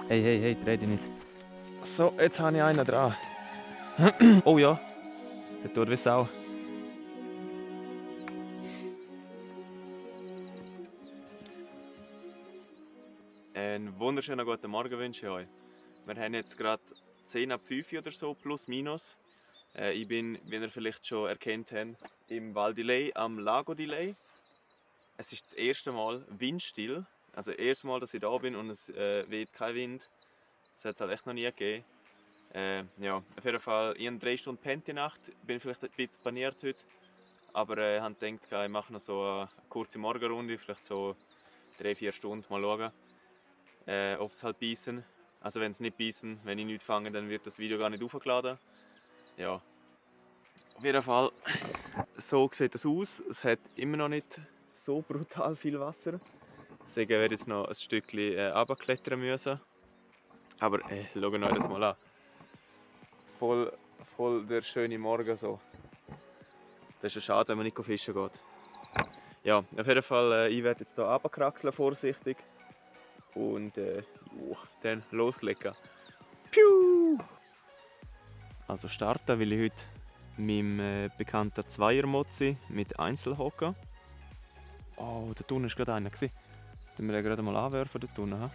Hey, hey, hey, dreh dich nicht. So, jetzt habe ich einen dran. Oh ja, der tut wie Sau. Einen wunderschönen guten Morgen wünsche ich euch. Wir haben jetzt gerade 10 ab 5 oder so, plus minus. Ich bin, wie ihr vielleicht schon erkannt habt, im Val d'Ilei am Lago d'Ilei. Es ist das erste Mal windstill. Also das erste Mal, dass ich da bin und es weht kein Wind. Das hat es halt echt noch nie gegeben. Ja, auf jeden Fall, ich habe 3 Stunden gepennt die Nacht. Bin vielleicht ein bisschen paniert heute. Aber ich habe gedacht, ich mache noch so eine kurze Morgenrunde, vielleicht so 3-4 Stunden, mal schauen, ob es halt beißen. Also wenn es nicht beißen, wenn ich nichts fange, dann wird das Video gar nicht hochgeladen. Ja, auf jeden Fall, so sieht es aus. Es hat immer noch nicht so brutal viel Wasser. Deswegen werde ich jetzt noch ein Stückchen runterklettern müssen. Aber schaut euch das mal an. Voll der schöne Morgen so. Das ist ja schade, wenn man nicht fischen geht. Ja, auf jeden Fall, ich werde jetzt hier runterkraxeln, vorsichtig. Und dann loslegen. Piu! Also starten will ich heute mit meinem bekannten Zweiermozzi mit Einzelhocker. Oh, da unten war gerade einer. Können wir den gerade mal anwerfen, dort unten, ha?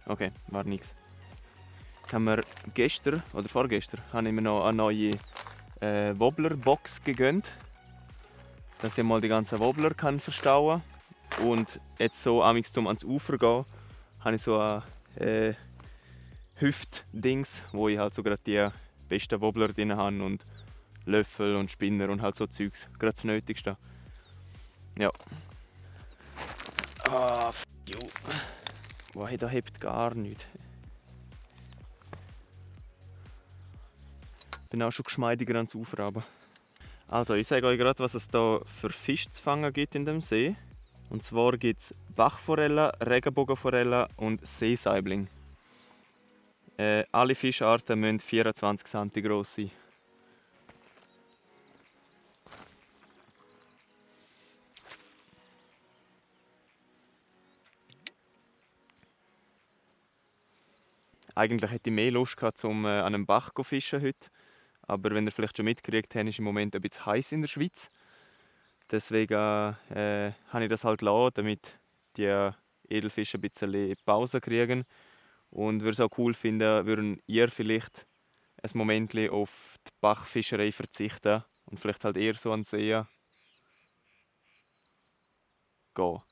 Okay, war nichts. Haben wir gestern oder vorgestern habe ich mir noch eine neue Wobbler-Box gegönnt, dass ich mal die ganzen Wobbler kann verstauen kann. Und jetzt so amigs zum ans Ufer gehen, habe ich so ein Hüft-Dings, wo ich halt so gerade die besten Wobbler drin habe und Löffel und Spinner und halt so Zeugs. Gerade das Nötigste. Ja. Ah, f*** you. Wow, da hebt gar nichts. Ich bin auch schon geschmeidiger ans Ufer runter. Also, ich sage euch gerade, was es hier für Fisch zu fangen gibt in dem See. Und zwar gibt es Bachforelle, Regenbogenforelle und Seesaibling. Alle Fischarten müssen 24 cm groß sein. Eigentlich hätte ich mehr Lust gehabt, an einem Bach zu fischen heute. Aber wenn ihr vielleicht schon mitgekriegt habt, ist im Moment ein bisschen heiß in der Schweiz. Deswegen habe ich das halt gelassen, damit die Edelfische ein bisschen Pause kriegen. Und würde es auch cool finden, würden ihr vielleicht ein Moment auf die Bachfischerei verzichten und vielleicht halt eher so an den See gehen.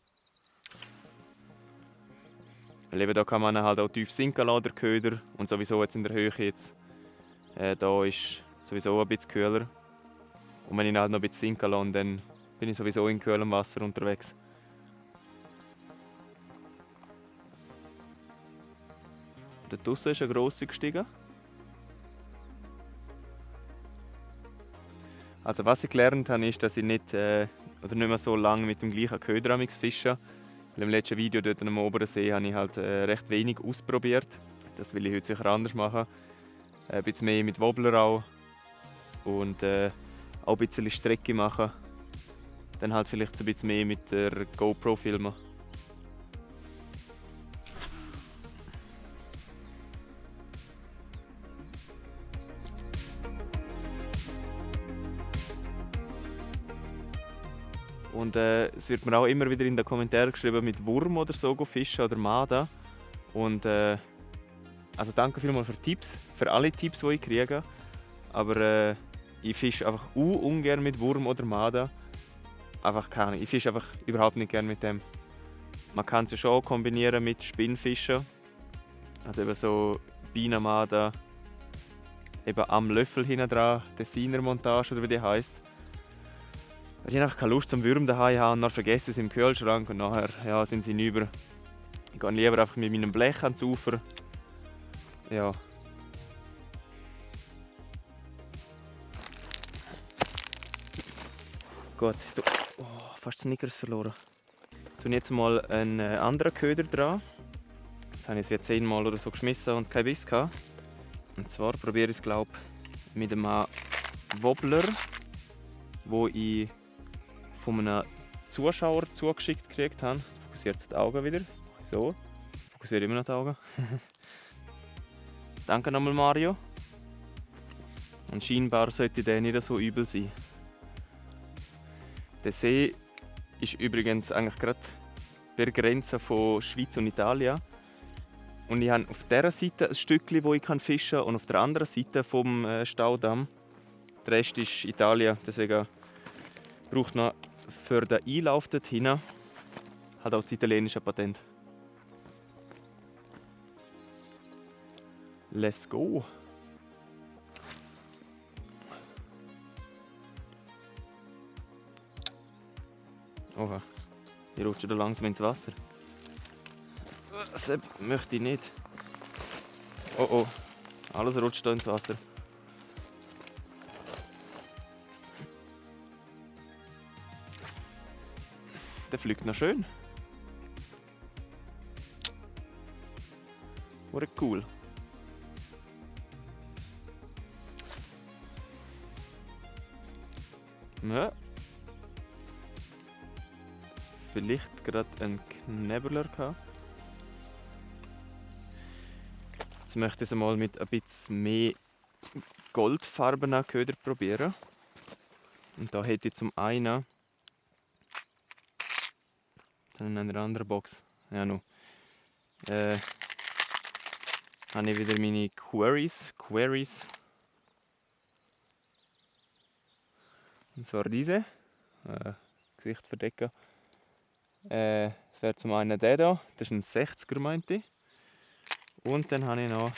Weil eben da kann man halt auch tief sinken lassen, der Köder. Und sowieso jetzt in der Höhe jetzt, da ist sowieso ein bisschen kühler. Und wenn ich ihn halt noch ein bisschen sinken lasse, dann bin ich sowieso in kühlem Wasser unterwegs. Dort draussen ist eine grosse gestiegen. Also was ich gelernt habe, ist, dass ich nicht mehr so lange mit dem gleichen Köder fische. Weil im letzten Video dort am oberen See habe ich halt recht wenig ausprobiert. Das will ich heute sicher anders machen. Ein bisschen mehr mit Wobbler auch. Und auch ein bisschen Strecke machen. Dann halt vielleicht ein bisschen mehr mit der GoPro filmen. Und es wird mir auch immer wieder in den Kommentaren geschrieben, mit Wurm oder so fischen oder Marder. Und also danke vielmals für Tipps, für alle Tipps, die ich kriege. Aber ich fische einfach ungern mit Wurm oder Marder. Einfach keine. Ich fische einfach überhaupt nicht gerne mit dem. Man kann es ja schon kombinieren mit Spinnfischen. Also eben so Bienenmarder, eben am Löffel hinten dran, Tessiner Montage oder wie die heisst. Weil ich einfach keine Lust zum Würm daheim habe und dann vergesse ich es im Kühlschrank und nachher sind sie hinüber. Ich gehe lieber einfach mit meinem Blech ans Ufer. Ja. Gut, fast Snickers verloren. Ich tue jetzt mal einen anderen Köder dran. Jetzt habe ich es wie 10 Mal oder so geschmissen und kein Biss gehabt. Und zwar probiere ich es, glaube ich, mit einem Wobbler, wo ich von einem Zuschauer zugeschickt gekriegt habe. Fokussiert jetzt die Augen wieder. So. Fokussiert immer noch die Augen. Danke nochmal, Mario. Und scheinbar sollte der nicht so übel sein. Der See ist übrigens eigentlich gerade bei der Grenze von Schweiz und Italien. Und ich habe auf dieser Seite ein Stückchen, wo ich fischen kann, und auf der anderen Seite vom Staudamm. Der Rest ist Italien, deswegen braucht man für den Einlauf dorthin halt auch das italienische Patent. Let's go! Oha, ich rutsche da langsam ins Wasser. Das möchte ich nicht. Oh oh, alles rutscht da ins Wasser. Der fliegt noch schön. Wurde cool. Ja. Vielleicht gerade einen Knebler gehabt. Jetzt möchte ich es mal mit ein bisschen mehr goldfarbenen Köder probieren. Und da hätte ich zum einen dann in einer anderen Box. Ja, noch. Habe ich wieder meine Queries. Und zwar diese. Gesicht verdecken. Das wäre zum einen der hier. Das ist ein 60er, meinte ich. Und dann habe ich noch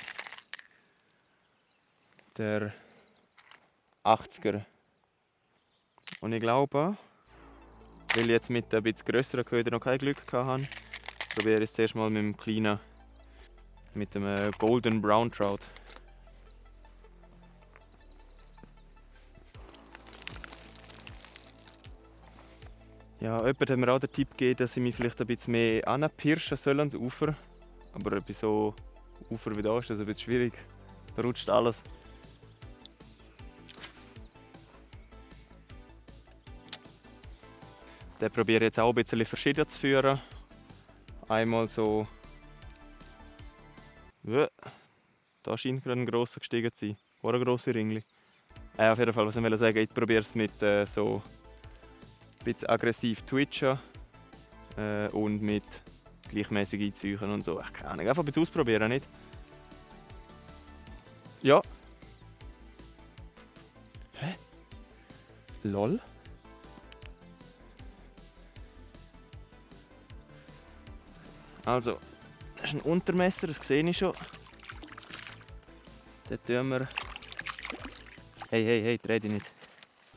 der 80er. Und ich glaube, weil ich jetzt mit ein bisschen grösseren Köder noch kein Glück hatte, probiere ich es zuerst mal mit dem kleinen, mit dem Golden Brown Trout. Ja, jemand hat mir auch den Tipp gegeben, dass ich mich vielleicht ein bisschen mehr anpirschen soll ans Ufer. Aber bei so Ufer wie da ist das ein bisschen schwierig. Da rutscht alles. Den probiere ich jetzt auch ein bisschen verschieden zu führen. Einmal so. Da scheint gerade ein grosser gestiegen zu sein. Oder ein grosser Ringli. Auf jeden Fall, was ich sagen wollte, ich probiere es mit so ein bisschen aggressiv twitchen und mit gleichmäßig einziehen und so. Keine Ahnung, einfach ein bisschen ausprobieren, nicht? Ja. Hä? Lol? Also, das ist ein Untermesser, das sehe ich schon. Den tun wir. Hey, dreh dich nicht.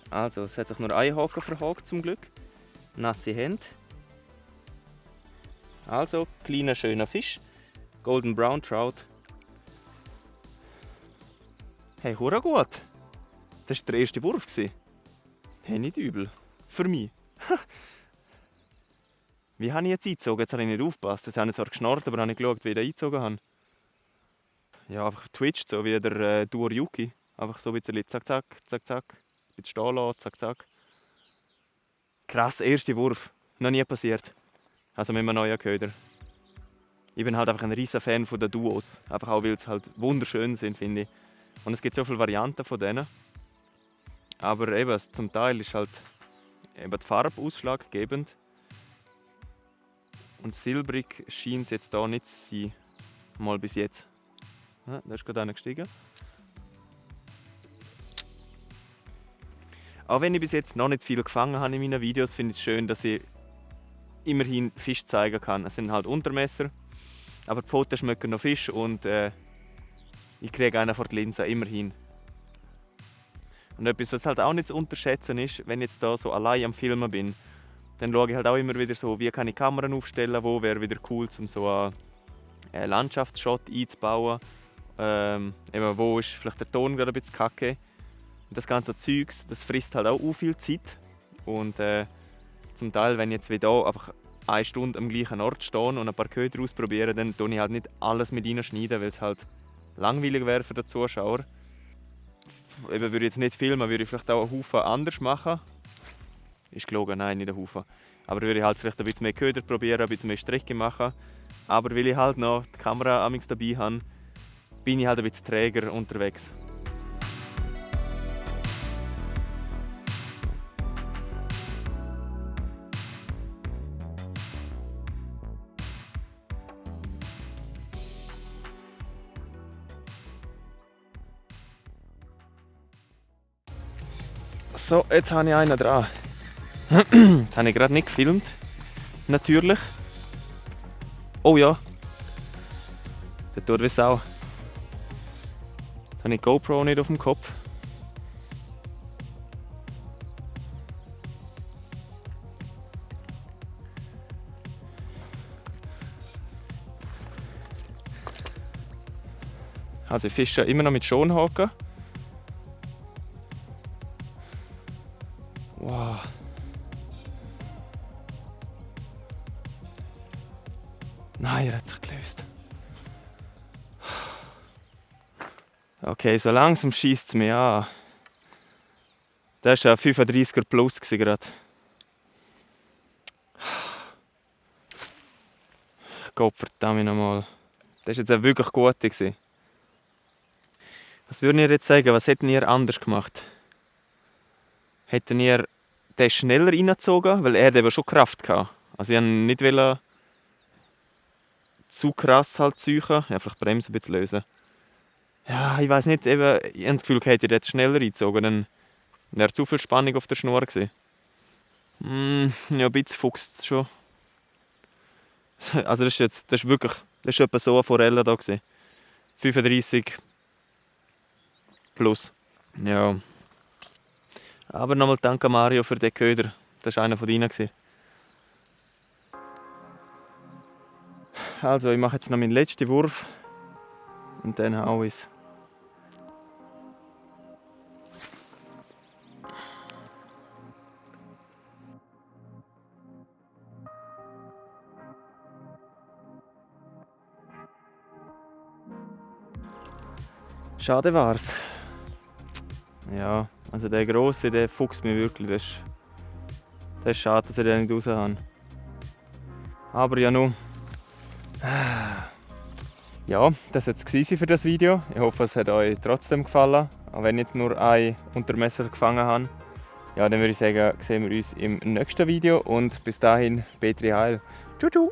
Also, es hat sich nur ein Haken verhakt zum Glück. Nasse Hände. Also, kleiner schöner Fisch. Golden Brown Trout. Hey, hurra gut! Das war der erste Wurf. Hey, nicht übel. Für mich. Wie habe ich jetzt eingezogen? Jetzt habe ich nicht aufgepasst. Jetzt habe ich zwar geschnarrt, aber habe nicht geschaut, wie ich eingezogen habe. Ja, einfach twitcht, so wie der Duo Yuki. Einfach so ein bisschen zack, zack, zack, zack. Ein bisschen stehen lassen, zack, zack. Krass, erster Wurf. Noch nie passiert. Also mit einem neuen Köder. Ich bin halt einfach ein riesen Fan von den Duos. Einfach auch, weil sie halt wunderschön sind, finde ich. Und es gibt so viele Varianten von denen. Aber eben, zum Teil ist halt eben die Farbe ausschlaggebend. Und silbrig scheint es jetzt hier nicht zu sein. Mal bis jetzt. Ja, da ist gerade einer gestiegen. Auch wenn ich bis jetzt noch nicht viel gefangen habe in meinen Videos, finde ich es schön, dass ich immerhin Fisch zeigen kann. Es sind halt Untermesser, aber die Fotos schmecken noch Fisch und ich kriege einen vor die Linse, immerhin. Und etwas, was halt auch nicht zu unterschätzen ist, wenn ich jetzt da so allein am Filmen bin, dann schaue ich halt auch immer wieder so, wie kann ich Kameran aufstellen, wo wäre wieder cool, um so einen Landschaftsshot einzubauen. Eben, wo ist vielleicht der Ton gerade ein bisschen kacke. Und das ganze Zeugs, das frisst halt auch viel Zeit. Und zum Teil, wenn ich jetzt wie hier einfach 1 Stunde am gleichen Ort stehe und ein paar Köder ausprobiere, dann tue ich halt nicht alles mit reinschneiden, weil es halt langweilig wäre für den Zuschauer. eben würde ich jetzt nicht filmen, würde ich vielleicht auch einen Haufen anders machen. Ist gelogen, nein, nicht einen Haufen. Aber würde ich halt vielleicht ein bisschen mehr Köder probieren, ein bisschen mehr Strecke machen. Aber weil ich halt noch die Kamera amigs dabei habe, bin ich halt ein bisschen träger unterwegs. So, jetzt habe ich einen dran. Jetzt habe ich gerade nicht gefilmt. Natürlich. Oh ja. Der tut wie Sau. Jetzt habe ich die GoPro nicht auf dem Kopf. Also ich fische immer noch mit Schonhaken. Wow. Nein, er hat sich gelöst. Okay, so langsam schießt es mich an. Das war ein 35er Plus gerade. Gott verdammt nochmal. Das war jetzt auch wirklich gut. Was würden ihr jetzt sagen? Was hätten ihr anders gemacht? Hätten ihr den schneller reingezogen? Weil er hat eben schon Kraft hatte. Also ich wollte nicht zu krass halt ziehen. Ja, vielleicht Bremse ein bisschen lösen. Ja, ich weiß nicht, eben, ich habe das Gefühl, hätte ich jetzt schneller reingezogen, dann wäre zu viel Spannung auf der Schnur gewesen. Ja, ein bisschen fuchst es schon. Also das ist etwa so eine Forelle da gewesen. 35 plus. Ja. Aber nochmal danke Mario für den Köder. Das war einer von deinen. Also ich mache jetzt noch meinen letzten Wurf und dann hau ich es. Schade war's. Ja, also der Grosse, der fuchst mich wirklich. Das ist schade, dass ich den nicht raus habe. Aber ja nun. Ja, das soll es für das Video. Ich hoffe, es hat euch trotzdem gefallen. Auch wenn ich jetzt nur ein Untermesser gefangen habe. Ja, dann würde ich sagen, sehen wir uns im nächsten Video. Und bis dahin, Petri Heil. Tschüss.